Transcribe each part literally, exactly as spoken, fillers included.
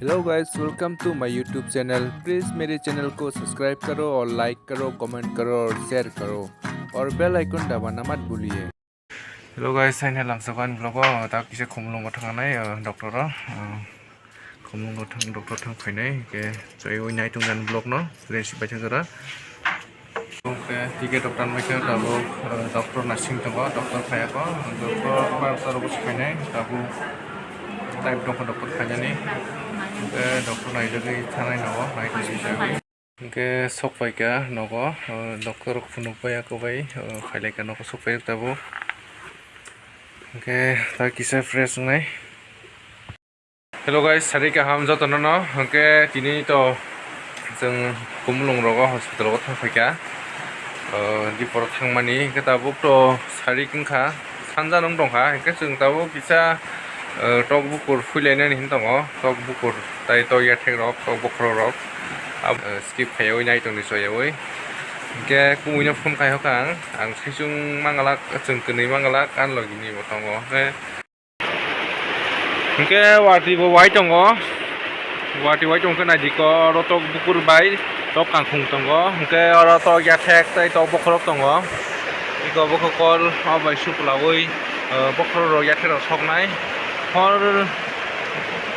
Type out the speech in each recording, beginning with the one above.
Hello guys, welcome to my YouTube channel। Please मेरे channel को subscribe करो और like करो, comment करो और share करो और bell icon दबाना मत भूलिए। Hello guys, hai ne lamsok ani vlog o ta kisa Khumulwngo thangnai, uh, doctor o, uh, Khumulwngo thang doctor thang phainai ke chai oi nai tong ani vlog no, fresh bai thang jora. Oke, ticket rok tanbai khe tabuk, eh, doctor nasing tongo, doctor phaiya kho, doctor bar ta rok phainai, tabuk type dongkha doctor phainani, eh, doctor naijagwi thanai nogo, nai tongwi. Hwnkhe sok phaikha nogo, eh, doctor rok phunuk bai, ako bai, eh, phailaikha nogo sok phaikha tabuk. Hwnkhe ta kisa fresh wngnai. Hello guys, sari kaham jotono no, hwnkhe tini to chwng Khumulwng rogo hospital o thang phaikha. O, dipor thangmani hwnkhe tabuk to sari wngkha, sanja nung tongkha, hwnkhe chwng tabuk kisa, o, tok bukur phuilainani hin tongo, tok bukur tai tok yathek rok, tok bokhorok rok, abo, o, skip khaiwi nai tongni choyawi. Hwnkhe kumui no phone khai hokha ang, ang saichung mangalak, chwng kwnwi mangalak, ani logi ni bo tongo, hwnkhe. Hwnkhe watwi bo wai tongo, watwi wai tongkhe naidi khe oro tok bukur bai tok kangkhung tongo, hwnkhe oro tok yathek tei tok bokhorok tongo. Eko bokhe kol o bai suklaui, eh, bokhorok rok yathek rok soknai. Hor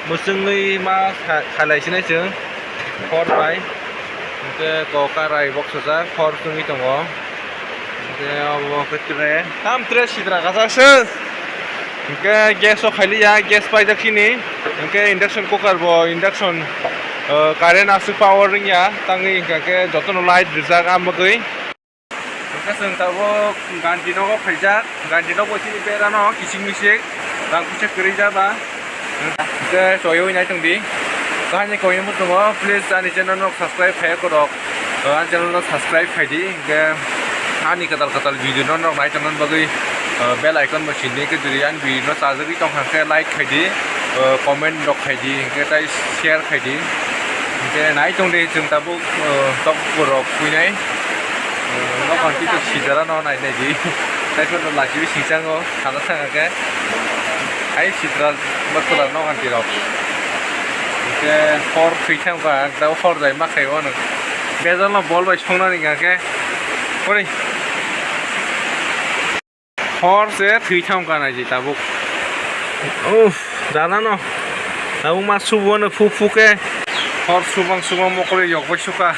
mwchwngwi ma kha-, khalai sinai chwng hor bai. Hwnkhe kok karai boksajak hor chwngwi tongo. Hwnkhe obo khe tre, tam tre sitra kachak se. Hwnkhe gas o khailiya, gas paijak sini. Hwnkhe induction cooker bo, induction, o, current aswk power wngya, tangwi hwnkha khe jotono light rijak, a bagwi. Hwnkhe chwng tabuk ganti nogo phaijak, ganti nogo sini berano kising misik, rang puisa kwrwi jaba. Hwnkhe choywi nai tongdi. Kahini koino muchungo, please ani channel no subscribe khai korok. O, ani channel no subscribe khaidi, hwnkhe ani kwtal kwtal video no nok nai tongna bagwi, o, bell icon bo sindi khe duri ani video no chajagwi tongkha khe like khaidi, o, comment rok khaidi, hwnkhe tai share khaidi. Hwnkhe nai tongdi chwng tabuk, o, tok borok phuinai, o, nok ang tito sijara no nai naidi. Tai phano lachibi singchango sana thanga khe. Ai sitra bakula nok ang tirok. Hwnkhe hor thwi thangkha ang tabuk hor jai ma khaio ano. Bejal no bol bai songnani hwnkha khe. Oi. Hor se thwi thang ka nai ji tabuk. Uff, dana no. Tabuk ma subo no phu phu khe. Hor subang subang mokol yok bai suka.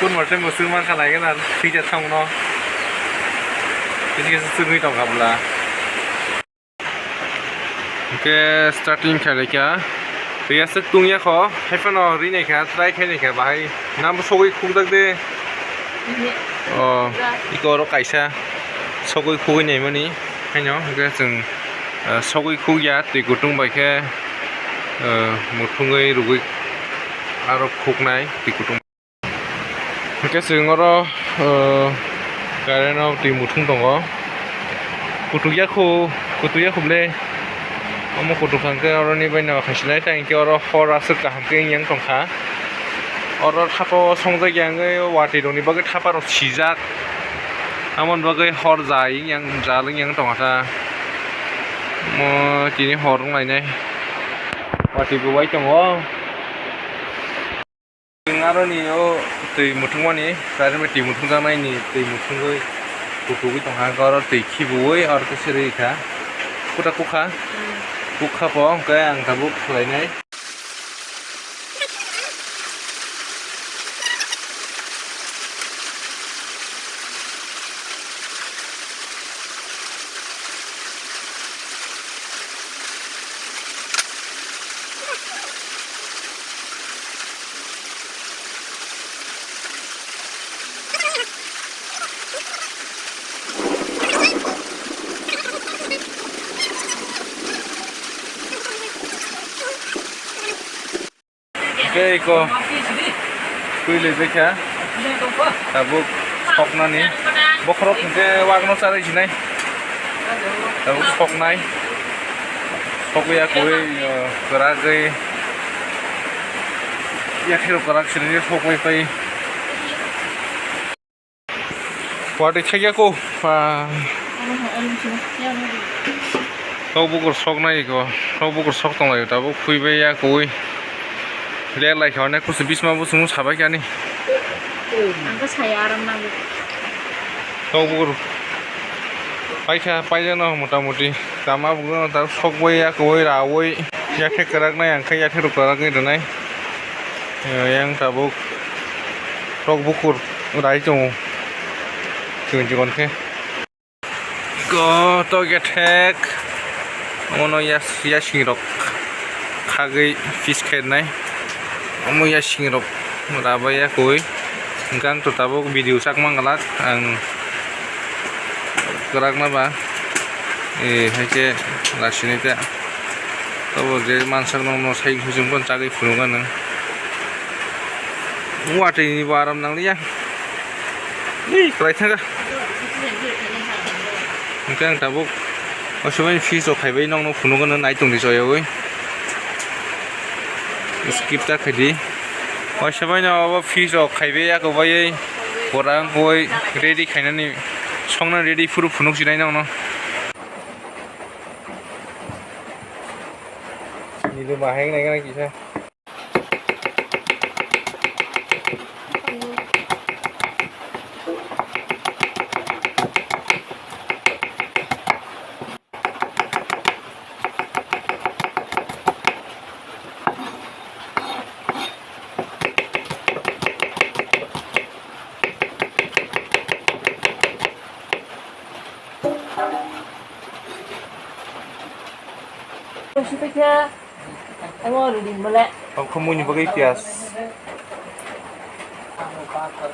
Kun mate mo sung man kha lai na thwi ja thang no. Kisi kisi sungwi tong kha bwla. Hwnkhe starting khailai kha. Twi aswk tungya kho, haiphano rinai kha, try khainai kha bahai. Namo sogwi khukjak de. Mhm. O, iko oro kaisa sogwi khugwi naimani haino, hwnkhe chwng, o, sogwi khukya twi kutung bai khe, o, muthungwi rwgwi aro khuknai twi kutung. Hwnkhe chwng oro, o, current o twi muthung tongo. Kutuk ya khu, kutuk ya khu ble. Omo kutuk hwnkhe oroni bai no khaisi lai, tei hwnkhe oro hor aswk kaham khe wng yang tongkha. Oro thapa o songjak ya wngwi watwi rokni bagwi thapa rok sijak. Aboni bagwi hor jai wng yang, jal wng yang tongkha ta. Omo tini hor wng lainai. Watwi bo bai tongo. Chwng aroni o twi muthungmani, current bai twi muthungjaknaini twi muthungwi kutugwi tongkha, hwnkhe oro twi khibiui oro khe sirwi kha. Kuta kukha, kukha po hwnkhe ang tabuk khlainai. Hwnkhe eko twi lwi baikha tabuk soknani. Bokhorok hwnkhe wakno charwi sinai. Tabuk soknai. Sokya koi, o, kwragwi. Yakhero kwrak sini sokbai pai. Watwi thaiya ko. Ah. Tok bukur sok nai ko, tok bukur sok tong lai tabuk, phui bai ya koi. Le lai kha ne kusu bisma bu sumu sabai kani. Ang khe saya aram nango. Tok bukur pai kha, pai jano mota moti. Tama bukur no tabuk sok bai ya koi, ra oi. Ya khe kwrak nai, ang khe ya khe ruk kwrak nai rwnai. Yang tabuk tok bukur rai tongo. Chikon chikon khe. Ko to khe thek. Omono yas-, yasing rok khagwi piece khainai. Omo yasing rok rabai ya koi. Hwnkhe ang to tabuk video sak manglak ang kwrak ma ba. E, hai khe lasinai ta. Tabuk je mansak nokno sai hujung pon chagwi phunuk anw. Watwi ni bo aram nangliya. Ui, kwlai thangkha. Hwnkhe ang tabuk o sobai fish rok khaibai nokno phunukgwno nai tongdi choyawi. Skip ta khaidi. O sobai no obo fish rok khaibai yago baiwi pora wngwi ready khainani songna ready phuru phunuk sinai nokno. Nini bahai nai gana kisa. Omo rwdi mole. Omo khumui bagwi piyas.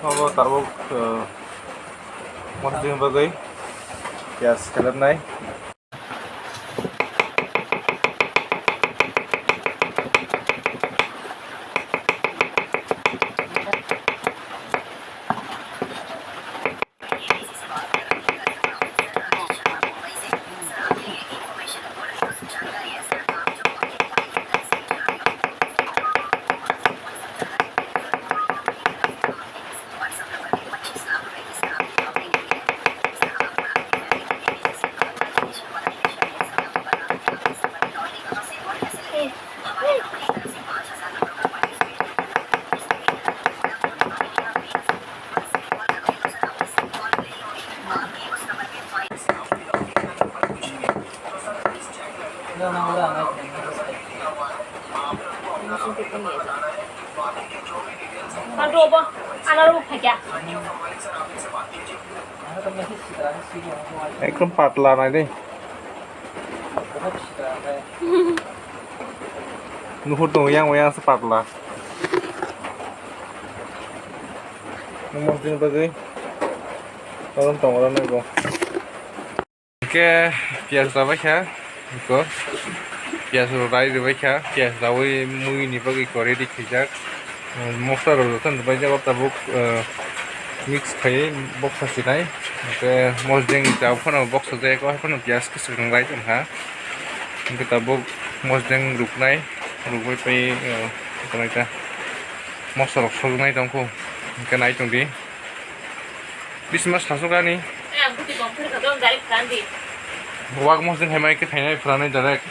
Omo tabuk, uh, mosdini bagwi piyas khelepnai. Ekdom patla nai de. Nuhur tongo yang yang se patla. Mosdini bagwi. Orom tongo rw nai bo. Hwnkhe piyaj rabai kha, iko piyaj rok rai rwbai kha, piyaj raui mui ni bagwi iko ready khaijak. Mosla rok jotono rwbaijak, o tabuk, eh, mix khaiwi boksa sinai. Hwnkhe mosdeng ni tabuk phano boksa jaya khe, hai phano piyaj kwchwk rok rai tongkha. Hwnkhe tabuk mosdeng ruknai, rukbai pai, eh, mosla rok sojoknai tongkhu. Hwnkhe nai tongdi. Bisma sasukani. Wak mosdeng hai mai khe khainai phranai direct.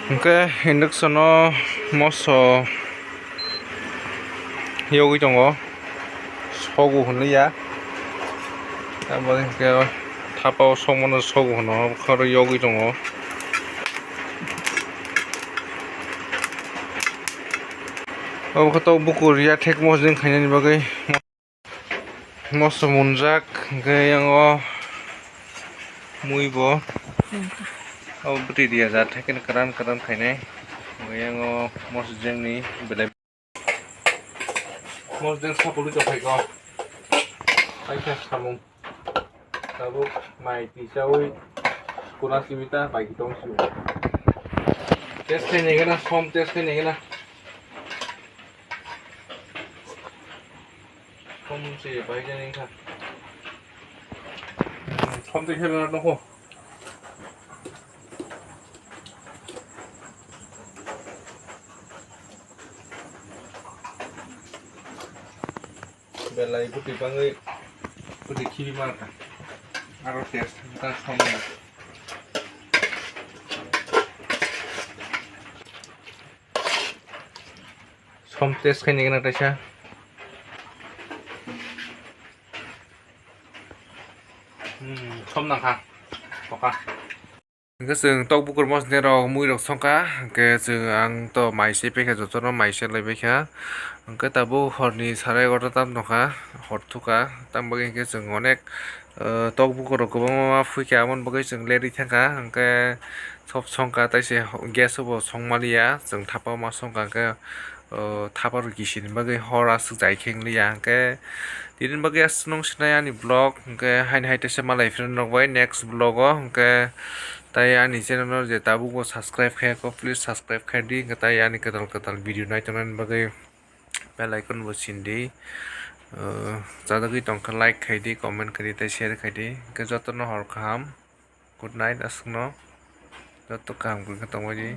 Hwnkhe induction o moso yogwi tongo. Sogo hwnliya. Abo hwnkhe thapa o sokmano sogo hwno, khoro yogwi tongo. Obo khe tok bukur ya thek mosdeng khainani bagwi. Moso munjak, hwnkhe yang o mui bo. O bwtwi diya jat hai kheno kwran kwran khainai. Hwnkhe yang o mosdeng ni belai. Mosdeng sapului tongphai kho. Paikha samung. Tabuk mai twi chaui kuna simi ta bai tong simi. Test khai nai gana, som test khai nai gana. Som se bai jani kha. Som twi khai na nokho. Belai bwtwi bangwi bwtwi khibi mankha. Aro test wngkha somni. Som test khaini gana taisa. Hmm, som nangkha. Toka. Hwnkhe chwng tok bukur mosni rok mui rok songkha, hwnkhe chwng ang to mai se paikha, jotono mai se lai paikha. Hwnkhe tabuk horni sarai egarota tam tongkha, hor thukha, tamo bagwi hwnkhe chwng onek, uh, tok bukur rok kwbangma ma phuikha, aboni bagwi chwng late wngwi thangkha, hwnkhe sob songkha, taise gas o bo song maliya, chwng thapa ma songkha, hwnkhe o thapa rok kisini bagwi hor aswk jai khe wng liya. Hwnkhe tini bagwi aswk nung sinai ani vlog, hwnkhe haini hai teisa malai phino nok bai next vlog o. Hwnkhe tai ani channel no je tabuk bo subscribe khe ko, please subscribe khai di. Hwnkhe tai ani kwtal kwtal video nai tongnani bagwi bell icon bo sin di. O chajagwi tongkha like khai di, comment khai di, tei share khai di. Hwnkhe jotono hor kaham. Good night aswkno. Joto kaham khe tongbai di.